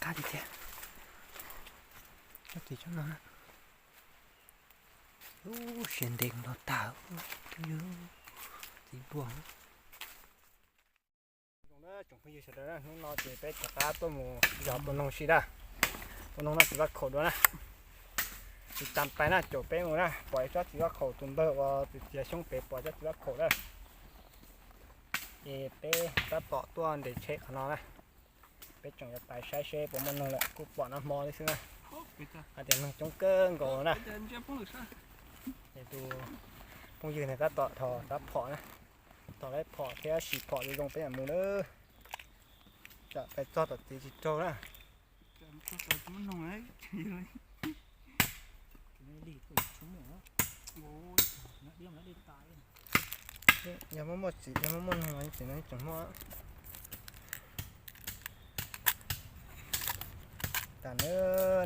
qab tiag tiag. Tsob tid tsob no na. Ub, siav ntev nrog tag, tub yug txiv npua. Zoo na tsoom phooj ywg sawv daws na, hnub no ces peb rov qab tuaj mus zov tua noog si na. Tua noog noj txiv vaj khaum dua na. Tsis tas pais na, caum peb mus na, pom ib tsob txiv vaj khaum, tus npawg uas txiav xyoob pem pom tsob txiv vaj khaum na. Ces peb tab tom tuaj nres tsheb qhov no na. Peb tseem yuav pais saib seb puas muaj noog lawm, kuj pom nag hmo li xwb na. Hais tias noog coob kawg nkaus na. Es tus phooj ywg ntawd tab tom thov rab phom na, thov rab phom thiab sim phom zoo zoo peb mam mus na. Tsam pais txog tom tsev tsis raug na. Yog muaj muaj txiv, yog muaj muaj noog ces no tseem muaj. Tas na,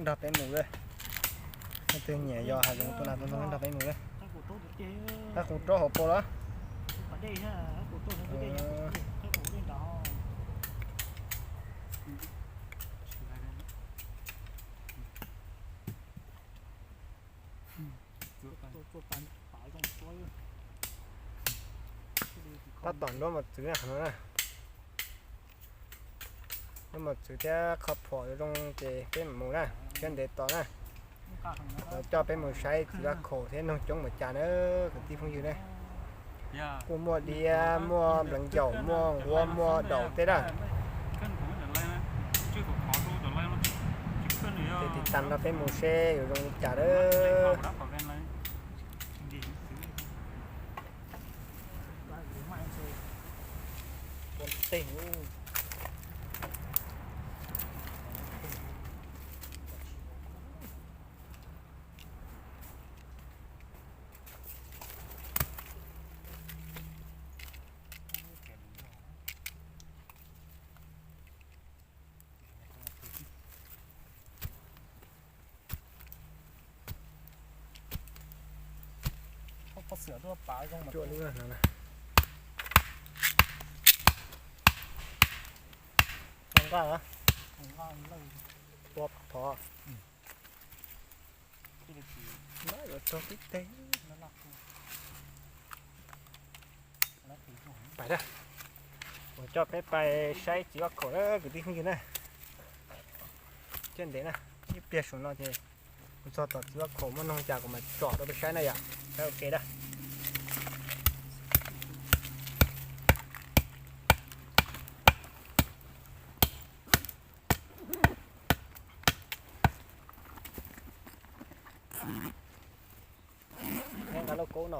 nrog peb mus lawm. Leej twg nyiam yos hav zoov tua nas tua noog nrog peb mus lawm. Tab kuv rau hauv paus los. Tab tom nruab mos txwv na, qhov no na. Nruab mos txwv thiab qhov phom zoo ces peb mam mus na, siab ntev tos na. Los coj peb mus saib txiv vaj khaum thiab noog coob npaum cas na, kwv tij phooj ywg na. Kuj muaj diab, muaj npleev ncaum, muaj nquab, muaj daus tej na. Ces tiv tas nrog peb mus seb yuav zoo li cas na. Cuaj lub no na. Tua nqaj, tua phom. Yuav raug tib teg. Pais na, kuv coj peb pais saib txiv vaj khaum na kwv tij phooj ywg na. Siab ntev na, ib pliag saum no ces kuv txog tom txiv vaj khaum muaj noog cas kuv mam tsom rau peb saib na yom. Saib ua ke na. Nqa lauj kaub no.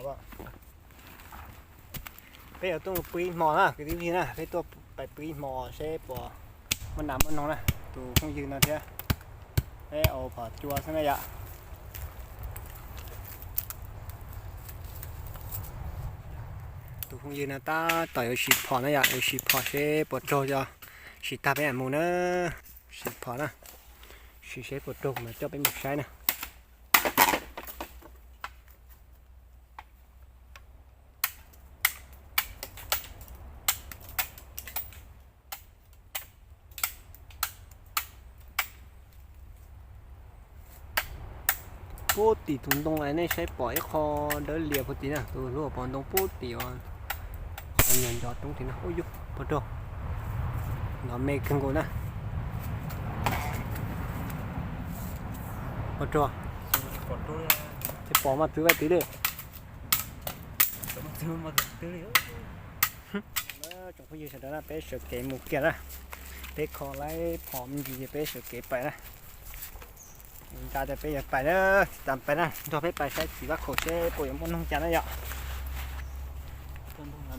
Peb yuav tuaj mus pw ib hmo na kwv tij phooj ywg na, peb tuaj pais pw ib hmo seb puas muaj nas muaj noog na. Tus phooj ywg no thiab peb ua phom cua xwb na yom. Tus phooj ywg no tab tom yuav sim phom na yom, yuav sim phom seb puas raug, yog sim tag peb mam mus na. Sim phom na, sim seb puas raug mas coj peb mus saib na. Puag tim tus ntoo es nej saib pom ib qho dawb lias puag tim na, tus lub hauv paus ntoo puag tim uas qhov nyuag ncov roob tim no. Ub yub, puag rau, nov me kawg nkaus na. Puag rau, tsis pom mos txwv vaj txwv li. Tsoom phooj ywg sawv daws na, peb sawv kev mus kiag na. Peb kho laib phom me ntsis ces peb sawv kev pais na. Nqa tias peb yuav pais na, tsis tas pais na, nrog peb pais saib txiv vaj khaum seb puas yuav muaj noog cas na yom.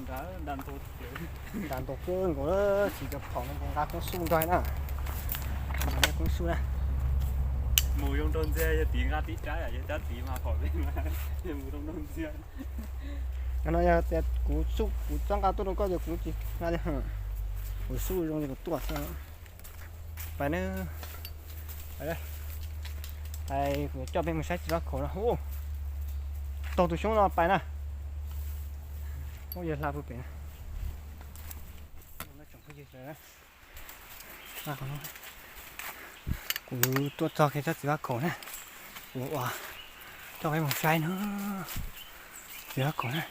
Nra ntau kawg nkaus, tsis cov phom no nqa koob xub nrog na. Nqa koob xub na. Mus zoo nraug ntxiag, yog tiv nqa tib rab, yog cab tiv mas phom peb mas mus zoo nraug ntxiag. No yog tias kuv xub, kuv txhob nqa tuaj rau koj ces kuv tsis nqa li. Kuv xub zoo li kuv tuaj xwb. Pais na. Pais, kuv coj peb mus saib txiv vaj khaum no. Taug tus xyoob no pais na. Ub, yog hla puag pem na. Tsoom phooj ywg sawv daws, Kuv tuaj txog kiag tsob txiv vaj kaum na, kuv ua coj peb mus saib no. Txiv vaj kaum na.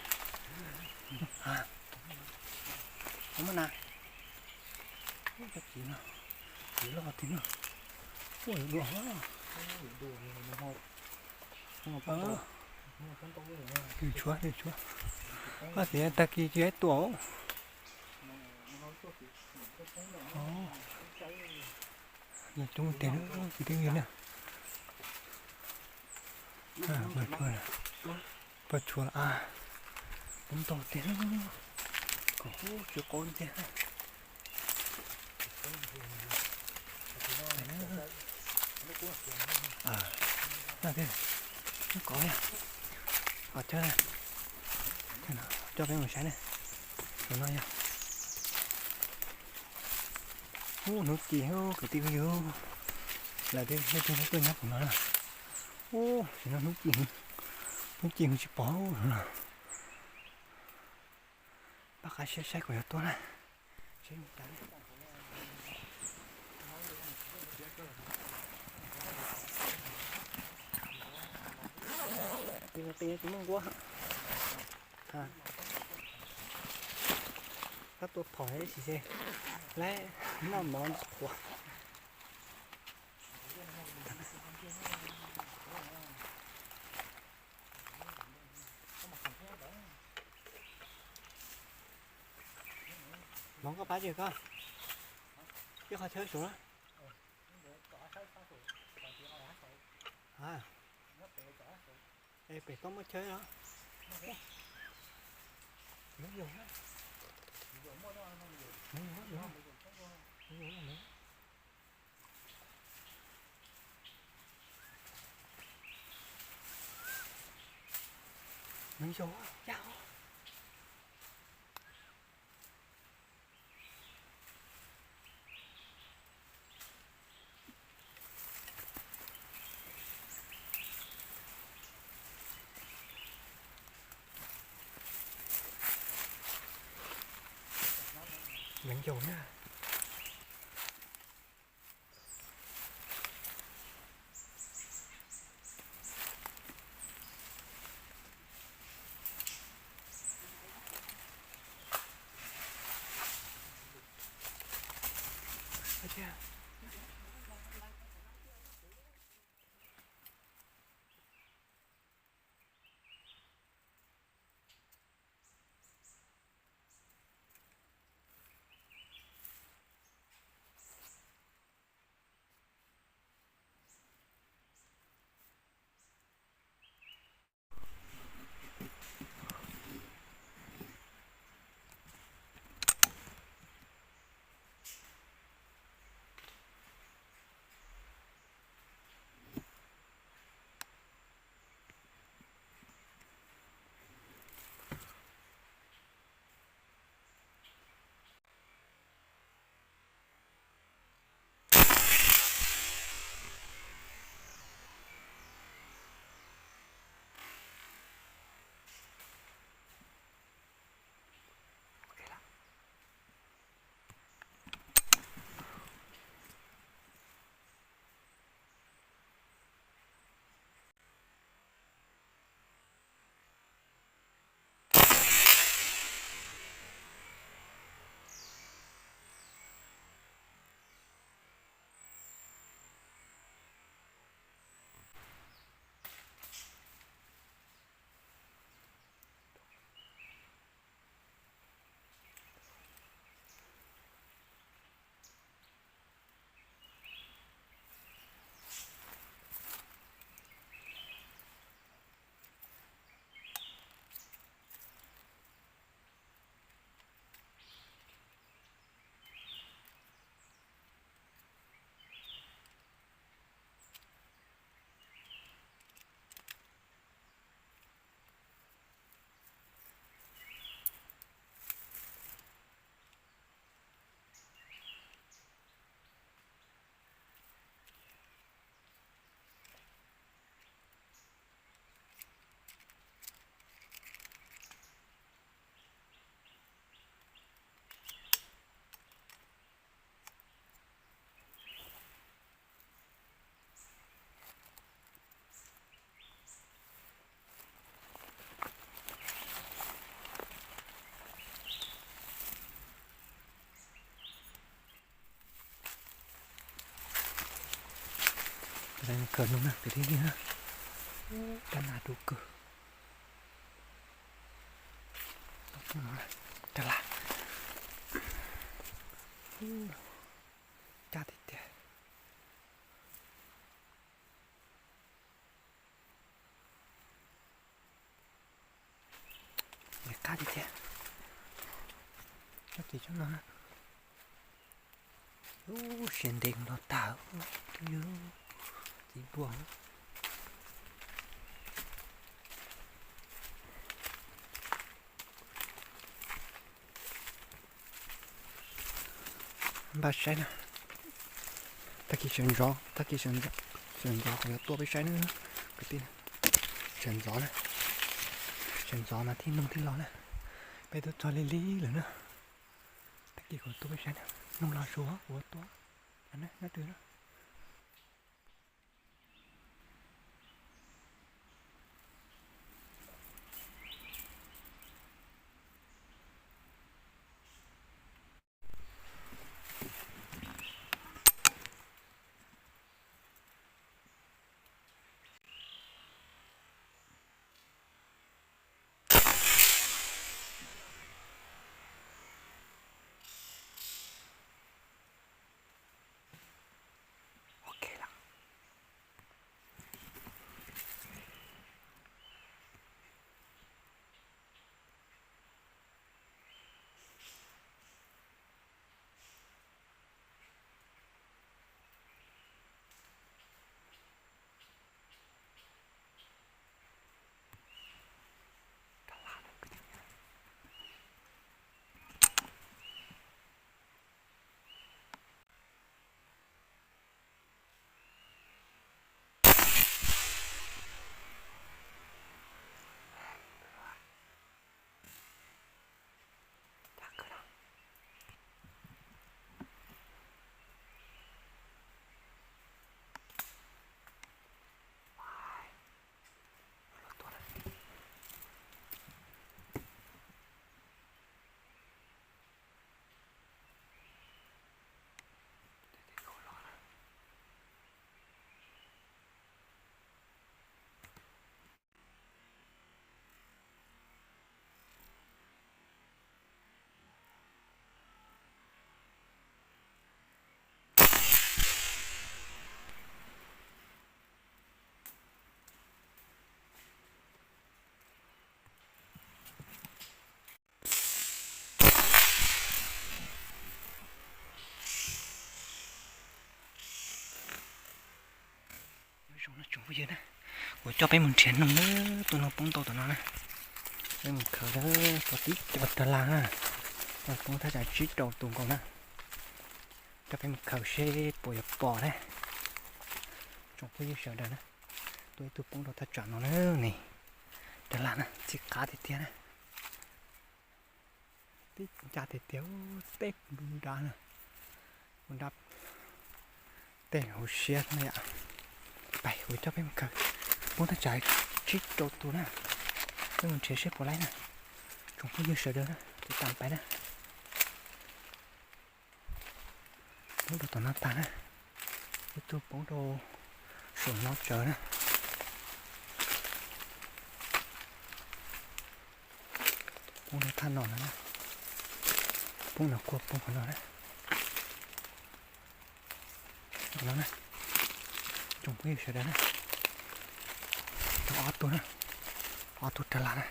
Muab na. Txiv no, txiv loj tiag no. Ua dua. Tshuav, tshuav. Koj tias tag kis tsis tuaj. Yog coob tiag kwv tij na. Paj tshuav a, coob ntau tiag, kom tsw qau tiag. Kov, qhov chaw, coj peb mus saib ne. Tus no yog, ub, hnub ci kwv tij phooj ywg, lawv twb tuaj nyob tus no na. Ub, sim no hnub ci, hnub ci tsis pom no. Pab qab siab saib kom yuav tuaj na. Tus no tes tsis muaj nquab. Koj tua phom ib sim xwb, lawv noj mov qhuav. Mov koj pab tsis koj, ib qhov chaw saud na. Es pem koj muaj chaw los? Nws yog yaj. Nws yog na. Khaws no na kwv tij na, rab nas du kawg. Rab las, caj tiag tiag. Qab tiag tiag. Tsob tid tsob no na. Ub, siav ntev los tag, twb yog txiv duaj. Npaj saib na, tag kis sawv ntxov, tag kis sawv ntxov kuv yuav tua peb saib na kwv tij. Sawv ntxov na, sawv ntxov mas thiaj noog thiaj los na. Peb twb txog lig lig lawm na. Tag kis kuv tua peb saib na, noog los suav kuv tua. Nyob twg na. Nyob zoo na tsoom phooj ywg na, kuv coj peb mus nrhiav noog na, tus noog poob ntau tom no na. Peb mus khaws na, tau tib co rag laj na, poob thaj tsam tsib rau tus nkaus na. Coj peb mus khaws seb puas yuav pom na. Tsoom phooj ywg sawv daws na, tua ib tug poob rau thaj tsam no na ne. Rag laj na, txij qab tiag tiag na. Tib ncaj tiag tiag, tej nrab na, nrab tej hauv siab no yom. Pais kuv coj peb mus khaws, poob thaj tsam tsib rau tus na. Peb mus nrhiav seb puas laib na. Tsoom phooj ywg sawv daws na, tiv tam pais na. Poob rau tom no tag na, ib tug poob rau saum no tsawv na. Poob rau thaj no na, poob no kuj poob qhov no na. No na, tsoom phooj ywg sawv daws na, tau ob tug na, ob tug rag laj na.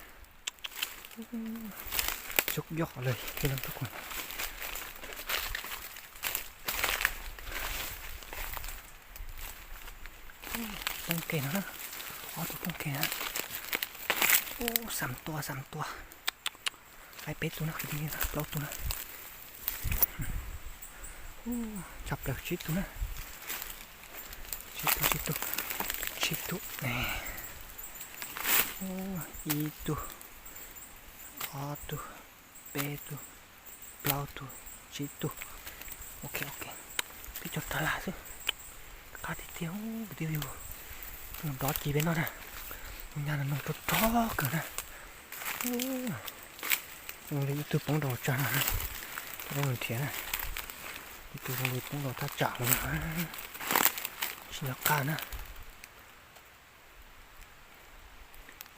Xyoob yoj lawm, ib leeg tuaj kuv. Poob ke no na, ob tug poob ke na. Ub, xam tua, xam tua. Qaib peb tug na, kwv tij, plaub tug na. Tshaj plaws tsib tug na. Tsib tug, tsib tug, tsib tug. Ib tug, ob tug, peb tug, plaub tug, tsib tug. Ok, ok. Peb cov rag laj xwb. Qab tiag tiag, kwv tij, yus nrov ci peb no na. Tus nyab no noog rog rog kawg na. Zoo li ib tug poob rau tsag no, peb mus nrhiav na. Ib tug zoo li poob rau thaj tsam no, tsis nco qab na.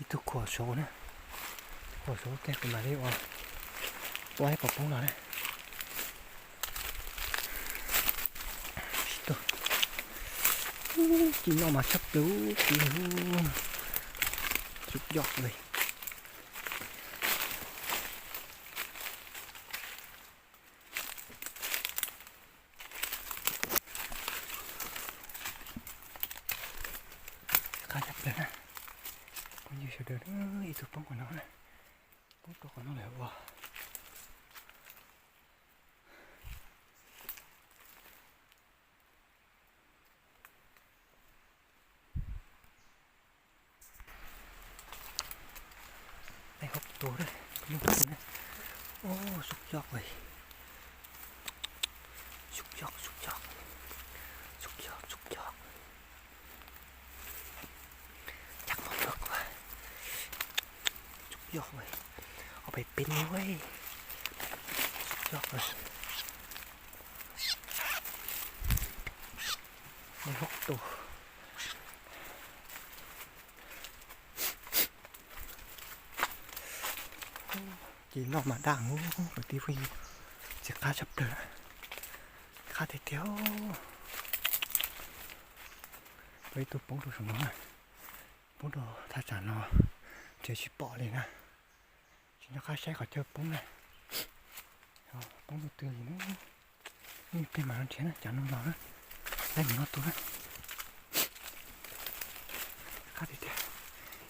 Ib tug khuam saud na, khuam saud kiag kuv mam li ua, tua ib qho poob los na. Tsis tuag. Ci no mas tshaj plaws, ci, tsuj yoj li. Qab tshaj plaws na. Phooj ywg sawv daws, ib tug poob qhov no na, poob rau qhov no lawm ua. Hauv tus, sub yoj, sub yoj, sub yoj, sub yoj, sub yoj. Cab qhov no, sub yoj, ob peb peb ne, sub yoj. Hauv tus. Ci no mas daj mus, kwv tij phooj ywg, txiv qab tshaj plaws, qab tiag tiag. Tau ib tug poob rau saum no na, poob rau thaj tsam no, nrhiav tsis pom li na. Tsis nco qab saib qhov chaw poob na, poob rau twg li na. Tej mas no nrhiav na, cas no los na, laib mus no tus na. Qab tiag tiag,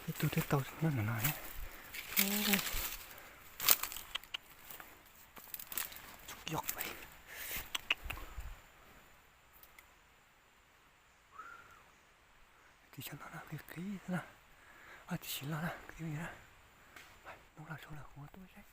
ib tug twb tau nyob ntawm no na. Tsuj yoj. Tus xyov no qhib qhib xwb na, tus sim los na, kwv tij na. Hnub no tsaus lawm kuv tuaj saib.